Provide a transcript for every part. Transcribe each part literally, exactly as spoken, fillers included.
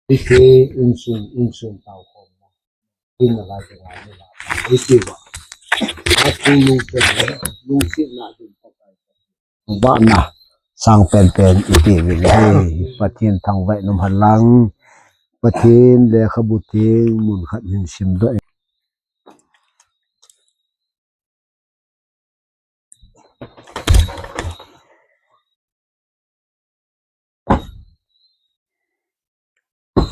Iti insung insung tau khom na. Ina lai te ngai ni la. Iti ba. Athung lung te lungsit na din pa kai. Ba na sang pen pen iti vin he. Pathen thangvah in umhen lang. Pathen lekhabu theng mun khat hin simdoh.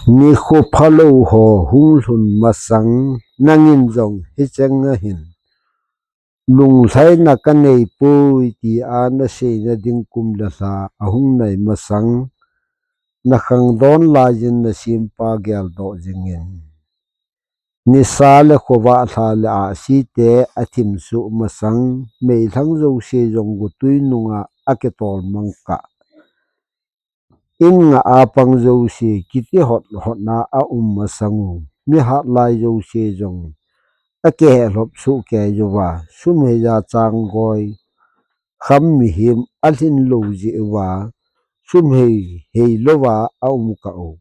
Nikho phalou ho hung lhun masang nangin jong hicheng a hin lunglhaina kanei poi tia naseina ding kum le lha ahung nai masang nakhangdon laiyin nasempa geldoh jingin. Nisa le khovah lha le ahsi te athim suh masang, meilhang jouse jong gotui nunga akitol mang kah. In nga a pang jouse kiti hot hot na aum masang u, mihat lai jouse jong akihehlop suh kei uva, sumhei ja chang goi kham mihem alhin lou jeh uva, sumhei hei louva aum kah u.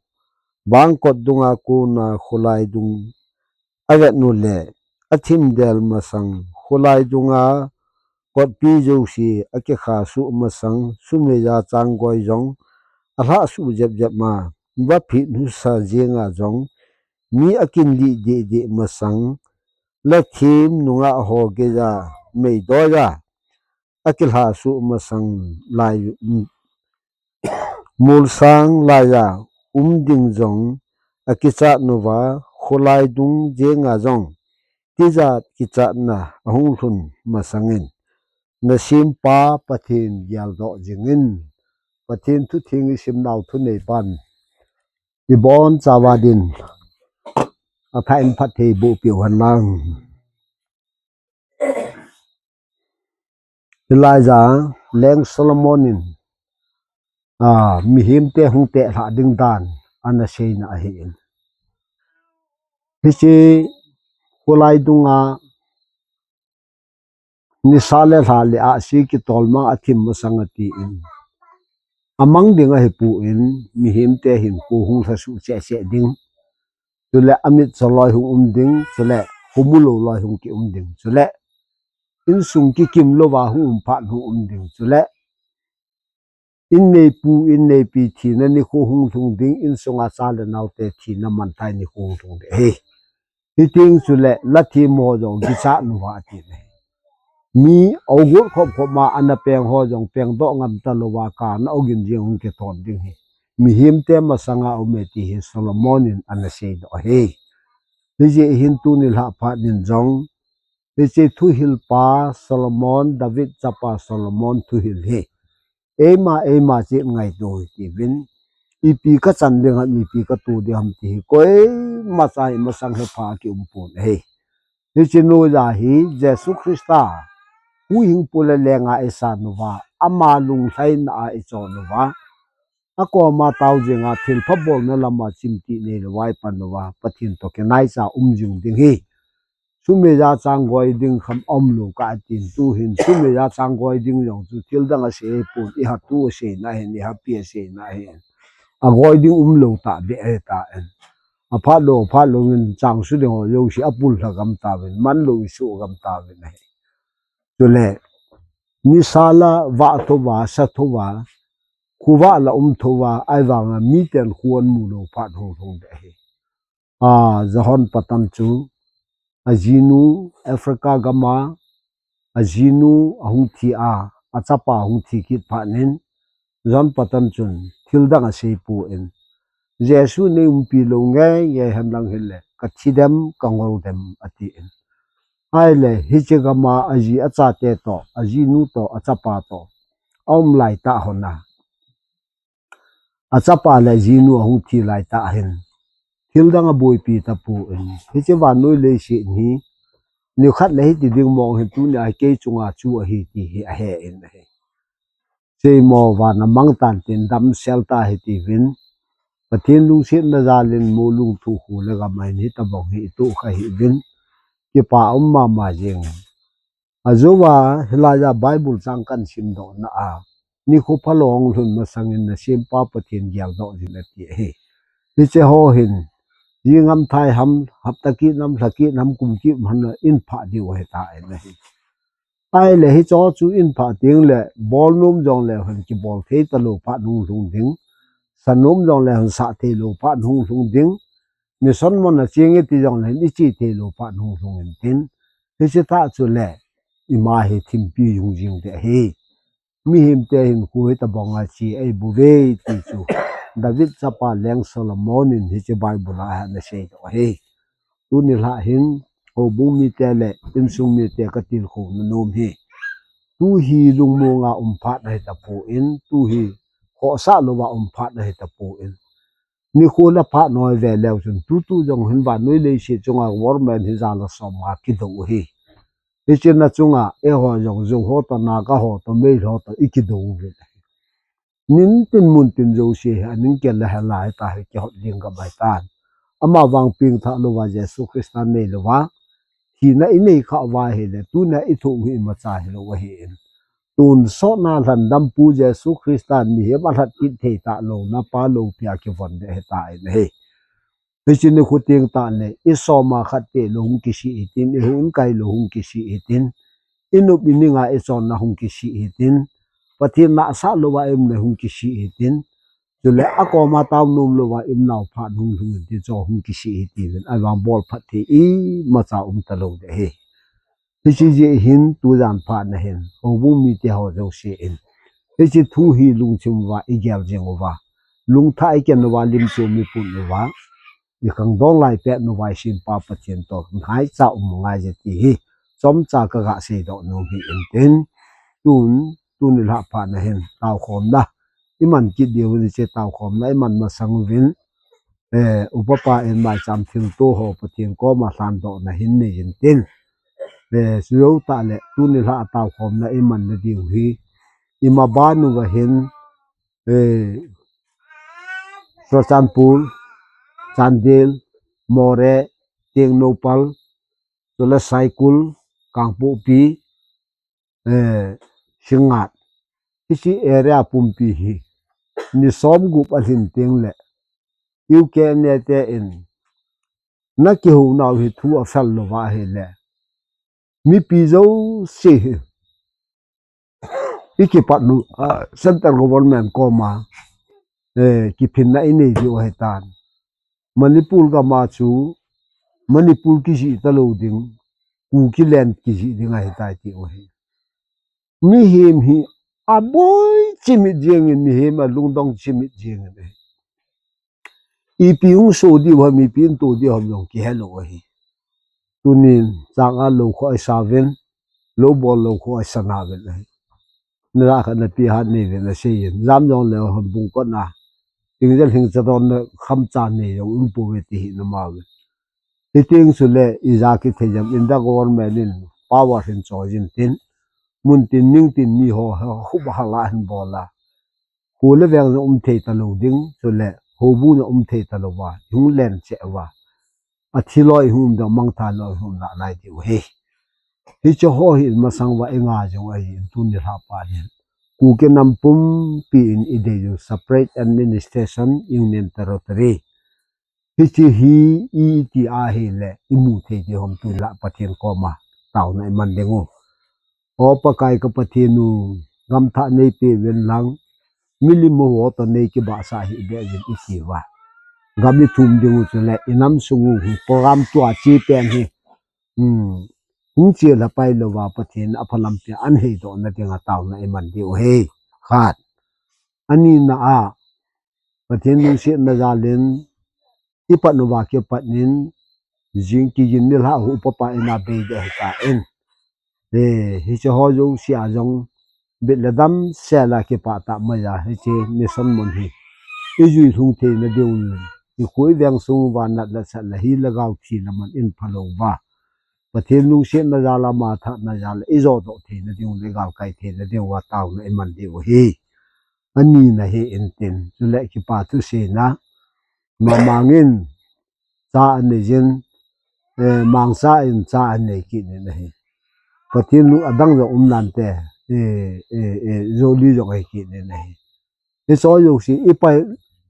Bangkot dunga kona kholai dung avet nu le athim del masang kholai dunga kotpi jouse akikha suh masang sumhei ja chang goi jong alhah suh jep jep ma, vaphit husa jenga jong mi akin lih deh deh masang, lathim nunga ho geija meidoija akilha suh masang lai, mulsang laiya um ding jong akichat nuva, kholai dung jenga jong tijat kichatna ahung lhun masangin, nasempa Pathen geldoh jingin. Pathen thu theng isim nau thunei pan ibon chauva din apha in phatthei boh peh u hen lang. Hilaiya Leng Solomon in, a, mihemte hung tehlhah ding dan ana seina ahin. Hiche kholai dunga nisa le lha le ahsi kitol mang athim masang atin. Amang ding ahipon, mihemte hin kho hung lha suh cheh cheh ding. Chule amit cho loi hung um ding, chule kho mu lou loi hung ki um ding. Chule insung kikim louva hung um phat hung um ding. Chule in neipu, in neipi thina nikho hung lhung ding, insunga cha le naote thina manthai nikho hung lhung ding ahi. Hiteng chule lathim ho jong kichat nuva atin ahi. Mi agot khop khop ma ana peng ho jong pengdoh ngam talouva kana ogin jeng hung kithon ding ahi. Mihemte masanga um e ti hi Solomon in ana seidoh ahi. Hijeh hin tuni lhah phat in jong, hiche thuhilpa Solomon, David chapa Solomon thuhil hi eima, eima chet ngaito hiti uvin, ipi kachan ding ham, ipi kato ding ham ti hi koima cha hi masang hepha kium pon ahi. Hiche noiya hi Jesu Christa huhhingpu le lenga eisat uva, ama lunglhaina a eichon uva, akoma tao jinga thilpha bolna lama chimtih neilouva eipan uva, Pathen toh kinaicha um jing ding ahi. Sumhei ja chang goi ding kham aum lou kah atin, tuhin sumhei ja chang goi ding jong chu thil dang asei pon, iha tu aseina ahin, ihapi aseina ahin. Agoi ding umlou tahbeh ahitan. Aphat lou, aphat louvin chang su ding ho jouse apul lha gam tauvin, manlou isuh gam tauvin ahi. Chule nisa la vah thouva, sa thouva, khovah la um thouva, ahivanga miten kho amu lou phat hung lhung ding ahi. A, John Patton chu ajinu Africa gama ajinu ahung thi a, achapa ahung thi kit phat in, John Patton chun thil dang asei pon, Jesu nei umpi lou ngei ngei henlang hile kathi dem, kangol dem atin. Ahile hiche gama aji achate toh, ajinu toh, achapa toh aum laitah hon a, achapa le ajinu ahung thi laitah hin thil dang aboipi tapon, hiche vannoi leiset hi nikhat le hiti ding mong hin tunia hi kei chunga chu ahi ti hi ahen ahi. Seimo vana mang tan tin damsel ta hiti uvin, Pathen lungsetna jalin molung thu khu le gam ahin hitobang hi itoh kha hih uvin, kipa um mama jeng. Ajouva hilaiya Bible chang kahin simdoh na a, nikho phalou hung lhun masangin nasempa Pathen geldoh jing ati ahi. Hiche ho hin, jingam thai ham, hapta kit nam, lha kit nam, kum kit nam in phah diu ahi ta in ahi. Ahile hiche ho chu in phah teng le, bol nom jong le hin kibol thei talou phat hung lhung ding. Sa nom jong le hin sa thei lou phat hung lhung ding. Mission mun a cheng iti jong le hin i che thei lou phat hung lhung in tin. Hiche tah chu le, ima hi thimpi jung jing ding ahi. Mihem te hin khu hitabang a che ahi bouve ti chu David chapa leng Solomon in hiche Bible a ana seidoh ahi. Tuni lha hin, houbung mite le insung mite ka tilkhou na nom hi, tu hi lungmong a um phat ahi tapon, tu hi khohsah louva um phat ahi tapon, nikho le phat noi ve leu chun, tutu jong hin vannoi leiset chunga government hi ja le som nga kidou u ahi. Hiche na chunga eiho jong, Zou ho toh, Naga ho toh, Meitei ho toh i kidou uve. Nin tin mun tin jouse hi aning kel le hela hita hi kihot ling gam ahitan. Amavang pengthah louva, Jesu Christa nei louva, thina i nei khah uva ahile, tuna i thoh u hi imacha hilou ahin. Tonsot na lhandampu Jesu Christa in mihem alhat kit thei talouna pa loupia kivon ding ahitan ahi. Hiche nikho teng tah le, i som a khat pehlou hung kisih hitin, i hung kai lou hung kisih hitin, i nop i ning a i chonna hung kisih hitin, Pathen nahsah louva i um le hung kisih hitin, chule akoma tao nom louva i um nau phat hung lhung hitin, chu hung kisih hiti uvin, ahivang bol phat thei imacha um talou ding ahi. Hiche jeh hin tujan phat na hin, houbung mite ho jouse in, hiche thu hi lungthim uva i gel jing uva, lungthah i ken uva, lim chu mi pun uva, i khangdong lai pet uva, i sempa Pathen toh ngaicha um ngai je ti hi chomcha ka ga seidoh nom hi intin, tun, tuni lha phat na hin taokhomna i man kit diu, hiche taokhomna i man masang uvin, eh, upapa in maicham thilto ho Pathen koma lhandohna hin nei intin, eh, chujou tah le tuni lha taokhomna i manna diu hi, ima ban uva hin, eh, Churachandpur, Chandel, Moreh, Tengnoupal, chule Saikul, Kangpokpi, eh, Singngat, hiche area pumpi hi ni som gup alhin teng le, U K N A te in na kihou nau hi thu afel louva ahile, mipi jouse hi i kipat u, ah, central government koma, eh, kiphinna i nei diu ahitan. Manipur gam a chu Manipur kijih talou ding, Kuki land kijih ding ahitai ti u ahi. Mihem hi aboi chimit jeng in, mihem alungdong chimit jeng in ahi. Ipi hung so diu ham, ipi hung to diu ham jong kihelou ahi. Tunin chang a lou khu i sa uvin, lou bol lou khu i sa nauvin ahi. Ni lah khat na pi hat nei uvin asei in. Jam jong leu ham bung kona. Ting jel hing cha don na kham cha nei jong um pouve ti hi na ma uvin. Hiteng chule ija kithei jam in, the government in power hin choi jin tin, mun tin ning tin mi ho, ho, huba hala hin bol a, kho le veng jong um thei talou ding, chule houbung jong um thei talouva, i hung len cheh uva, athi loi i hung um ding, mangthah loi i hung um nalai diu ahi. Hiche ho hi masang uva i ngai jong ahin, tuni lha phat hin Kuki nam pumpi in i dei u separate administration, Union Territory. Hiche hi iti ahile i mu thei diu ham, tuni lha Pathen koma taona i man ding u. O Pakai ka Pathen u, gamthah nei pe uvin lang, milim ho toh nei kibahsah hih beh uvin i ti uva. Gam i thum ding u chule i nam sung u hi program tua che pen hi, hmm, hung che lha pai louva Pathen in aphalam pia an heidoh na dinga taona i man diu ahi. Khat. Ani na a, Pathen lungsetna jal in i pat uva kipat in, jing kigin ni lha u papa in a bei ding ahitan. Eh, hiche ho jouse a jong bit le dam sel a kipah tah mai a, hiche mission mun hi i jui lhung theina diu, i kho i veng sung uva nat le sat le hi le gao thi le man in phalou uva, Pathen lungsetna jal a, ama thahna jal a i jodoh theina diu le galkai theina diuva taona i man diu ahi. Ani na hi intin, chule kipa thusei na, mamang in cha anei jin, eh, mangcha in cha anei kit in ahi. Pathen lung adang jong um nante, eh, eh, eh, joli jong ahi kit in ahi. Hiche jouse i pai,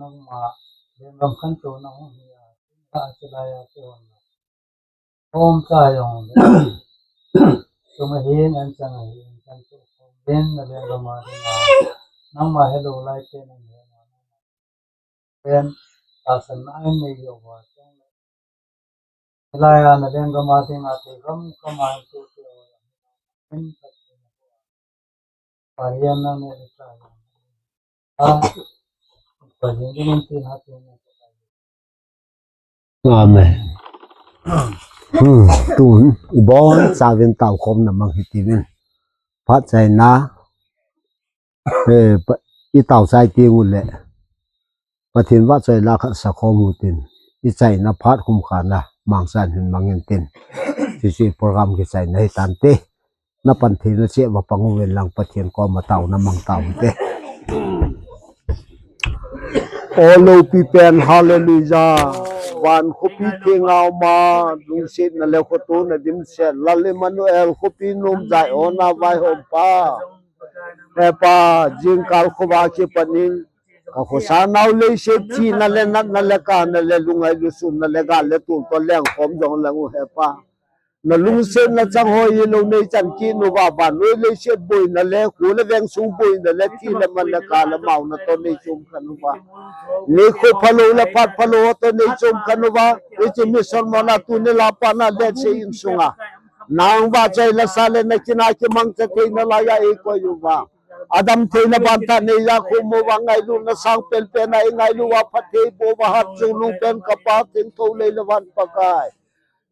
nangma lenggam khantouna hung hi a, a chilai a kihon. Om ta jong le. Sum ahin, anchang ahin, khantou khom in, na lenggam a dinga. Nangma helou lai te nang he. Pen, tahsanna nei jeh uva. Hilai a na lenggam a dinga thei gam gam a tu te. Pen, Pathen nang ne le ta. A, Pathen dingin tin ha tin. Amen. Hmm, tun, ibon chauvin taokhomna mang hitiuvin. Phat chaina, eh, pa-, i tao chai teng uleh Pathen vahchoi la khat sakhom utin. I chaina phat khum khat na mangchan hin mang intin. Hiche program kichaina hitante. Na pan theina cheh uva pang uvin lang Pathen koma taona mang tau hite. O loupi pen, hallelujah. Van khopi theng a um a, lungsetna le khotona dimset, Lal Emmanuel khopi nom Zion a vaihom pa. He Pa, jingkal khovah kipat in, ka khosa nau leiset thina le natna le kana le lungailut sunna le gal le tol toh lengkhom jong leng u, He Pa. Na lungsetna chang hoi hilou nei chan kit uva, vannoi leiset boina le, kho le veng sung boina le, thi le man le, kah le maona toh nei chom khen uva. Nikho phalou le phat phalou toh nei chom khen uva. Hiche mission mona tuni la pat na le che insunga nang vahchoi la sa le na kin a kimangcha theina laiya eikoi uva. Adam theina ban tah nei ja khum uva, ngailutna sang penpen a eingailu uva, phatthei boh uva, hatchungnung pen ka Pa, thengtho lei le van Pakai.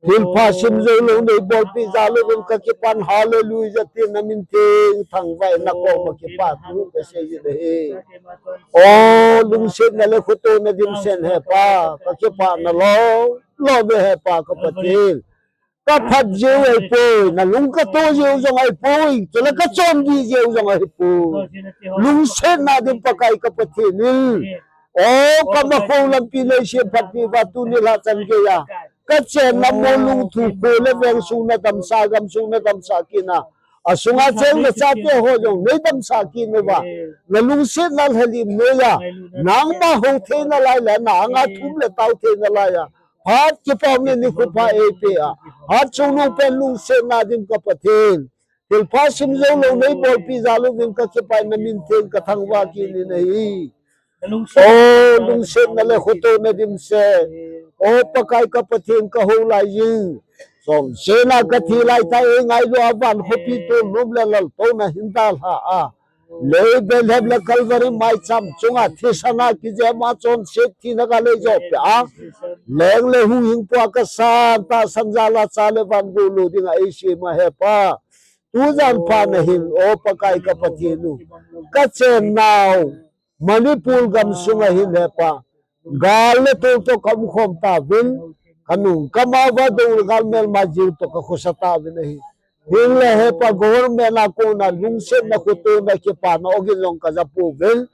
Thilpha sim jou lou nei bolpeh jal uvin ka kipan, hallelujah tin na min theng thangvah in na koma kipathu ka sei jin ahi. O, lungsetna le khotona dimset He Pa, ka kipana lou, lou ve He Pa ka Pathen. Ka phat jeh u ahipoi, na lung ka to jeh u jong ahipoi, chule ka chondih jeh u jong ahipoi. Lungsetna dim Pakai ka Pathen in. O, ka makhou lampi leiset phatpi uva tuni lha chan geiya ka chenna mo lungthu kho le veng sung na damsah, gam sung na damsah kit na. Asunga cheng na chate ho jong nei damsah kit uva. Na lungsetna lhalim noiya nangma hou theina lai le na anga thum le tao theina laiya phat kipah me nikho pha eipeh a, hatchungnung pen lungsetna dim ka Pathen. Thilpha sim jou lou nei bolpeh jal uvin ka kipah in na min theng ka thangvah kit in ahi. O, lungsetna le khotona dimset. O, Pakai ka Pathen ka hou lai jing. Chonsetna ka thi lai tah eingailu a van khopi tolnom le laltouna hin dalha a. Lei Bethlehem le Calvary maicham chunga thisan a kijep a chonset thina ka lei jo pia. Leng le huhhingpu a kasan tahsan jal a cha le van guh lut dinga eisem a Hepa. Tujan pha nahin, O Pakai ka Pathen u. Ka chennau Manipur gam sunga hin Hepa, gal le tol toh ka umkhom tauvin, ka nung ka mao va dong le gal melma jing toh ka khosa tauvin ahi. Hinla Hepa, government a kona lungsetna khotona kipana ogin jong ka ja pouvin.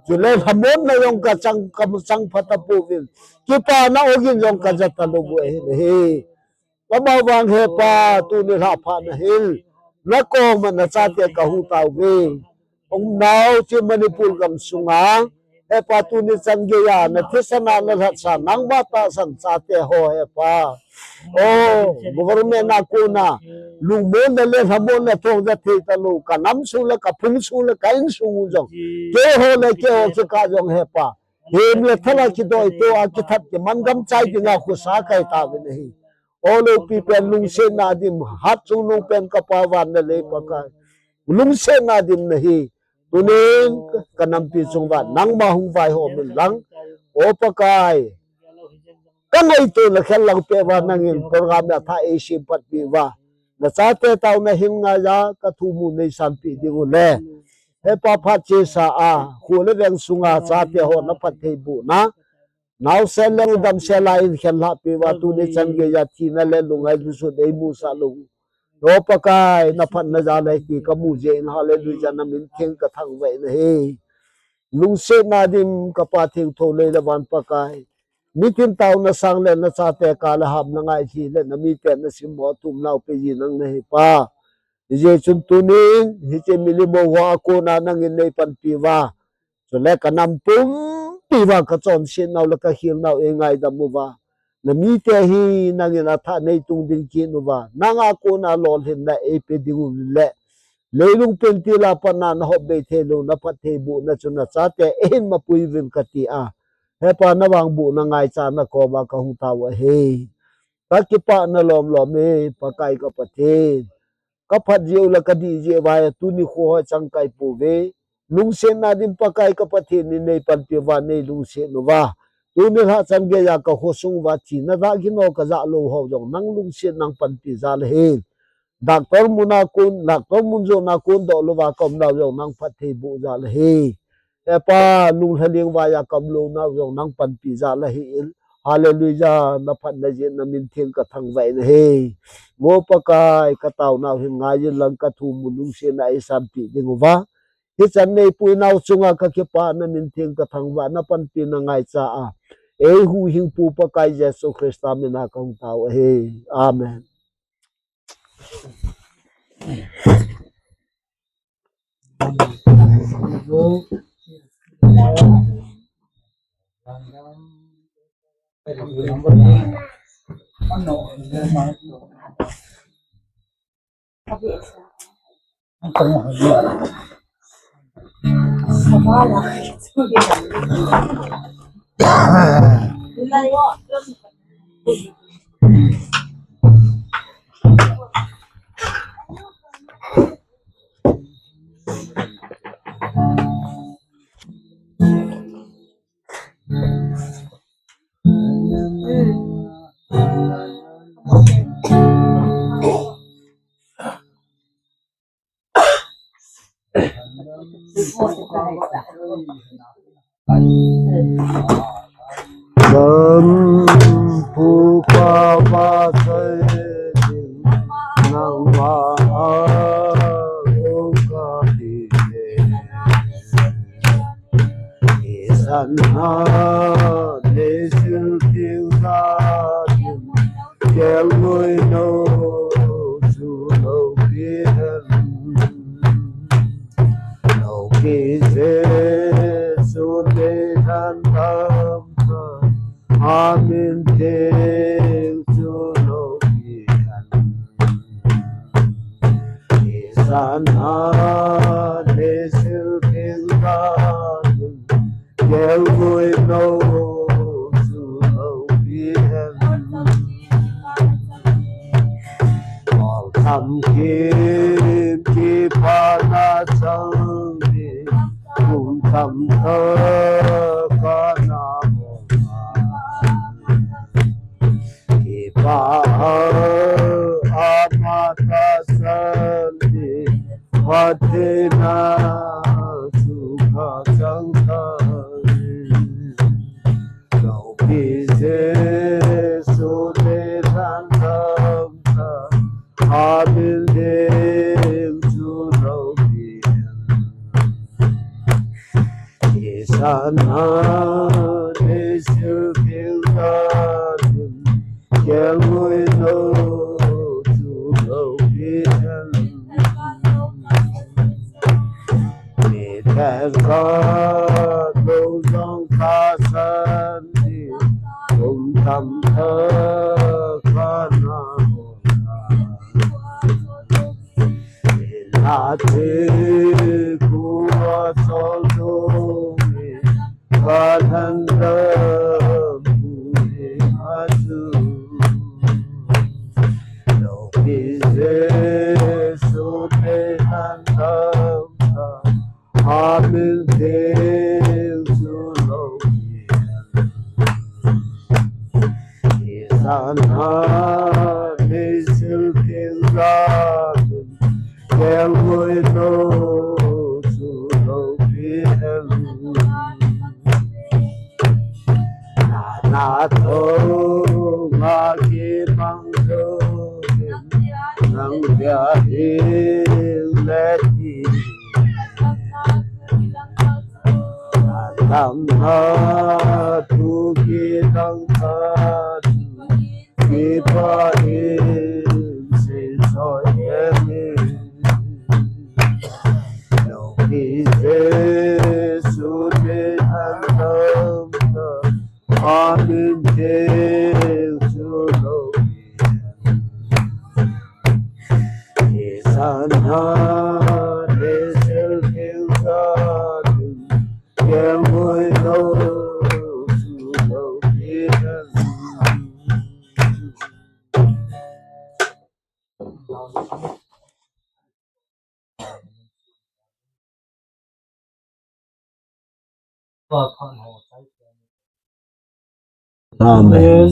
Chule lhamonna jong ka chang, ka chang pha tapouvin. Kipana ogin jong ka ja talou u ahi. Amavang Hepa, tuni lha pha nahin, na koma na chate ka hung tauve. Hung nau chi Manipur gam sunga, Hepa, tuni chan geiya na thisan a na lhatsa, nangma tahsan chate ho Hepa. O, government a kona lungmonna le lhamonna thong ja thei talou, ka nam sung le, ka phung sung le, ka insung u jong, keiho le keiho kikah jong Hepa, hem le thal a kidoi to a kithat kiman gam chai dinga khosa kai tauvin ahi. O loupi pen lungsetna dim, hat chungnung pen ka Pa van na lei Pakai. Lungsetna dim nahi. Tunin ka nampi chung uva nangma hung vaihom in lang. O Pakai. Ka ngaito na khel lang peh uva nangin program a tha eisem patpi uva. Na chate taona hin ngaiya ka thu mu nei sanpi ding u le. Hepa phat chesa a, kho le veng sunga chate ho na phattheibohna. Naosen le damsel a in khen lhahpi uva tuni chan geiya thina le lunghai lusut eimusah lou u. O Pakai, na phatna jal ahi ti ka mu jeh in, hallelujah, na min theng ka thangvah in ahi. Lungsetna dim ka Pa thengtho lei le van Pakai. Mitin taona sang le na chate kah le hapna ngailhi le na mite na simmo a thum nau pe ji nang nahi Pa. Hijeh chun tunin, hiche milim ho a kona nangin nei panpi uva. Chule ka nam pumpi uva ka chonset nau le ka khel nau eingaidam uva. Na mite hi nangin athah nei tung ding kit uva. Nanga kona lolhinna eipe ding u le. Leilung pentil a pat na na hop bei thei lou, na phattheibohna chu na chate eihin mapui uvin kati a. Hepa na vangbohna ngaicha na koma ka hung tao ahi. Ka kipah na lomlom e, Pakai ka Pathen. Ka phat jeh u le ka dih jeh uva tuni kho ho chang kai pouve. Lungsetna dim Pakai ka Pathen in nei panpi uva, nei lungset uva. Tuni lha chan geiya ka khosung uva thina jah gin ho ka jah lou ho jong nang lungset nang panpi jal ahi. Doctor mun a kon, doctor mun jona kon doh louva ka um nau jong nang phattheiboh jal ahi. Hepa, lunglhailing uva a ka um lou nau jong nang panpi jal ahi in. Hallelujah, na phatna jeh in na min theng ka thangvah in ahi. Mo Pakai, ka taonau hin ngai in lang ka thu mu lungsetna eisanpi ding uva. Hichan neipuinau chunga ka kipah na min theng ka thangvah na panpina ngaicha a. Eihuhhingpu Pakai Jesu Christa mina ka hung tao ahi. Amen. Lam phuka pa sai ding nangma a o ka ding e. Isan ha le sil ding sa ding kel ngoi no su lo pi hen. Lo pi Jesu le than tam sa. Amen. Theng chu lo pi hen. Isan ha le sil ding sa ding kel ngoi no su lo pi hen. Ol tham kim kipana chang ding tamtah kana hon a. Kipa ama tahsan ding, Pathen a chu kachang thei. Loupi Jesu te lhan tamtah, amin ding chu loupi hen. Isan a neisil ding tatin, kelngoi nou chu loupi hen. Miten khat lou jong tahsan ding, um tamtah kana hon a. Ina te kua sol dong e, kalhan dam ku e ma chu. Loupi Jesu te lhan tamtah, amin ding chu loupi hen. Isan a neisil ding tatin, kelngoi nou chu loupi hen. Nana thou nga kimang thou in, nang dia hing le ti. Atam na tu kitang khat, kipa in sei soi em in. Loupi Jesu te lhan tamtah, amin ding chu loupi hen. Isan a neisil ding tatin, kelngoi nou chu loupi hen. Amen.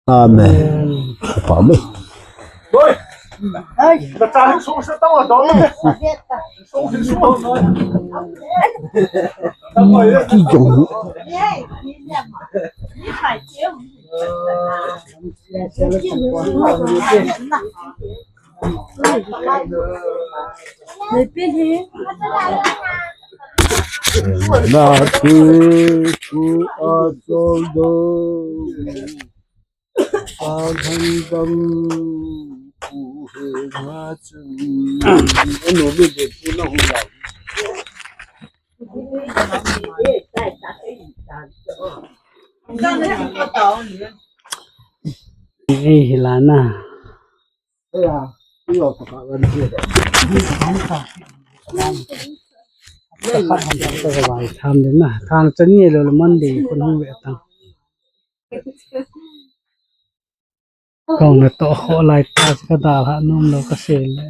Amen. Amen. Na tu ku a sol do. Sa han dam ku he nga chun. Ano be de ku na hu la. Ei, hilana. Tham den na. Tham chani lo Monday kun hung ve tang. Kong na to ho lai ta ka da ha nom lo ka se le.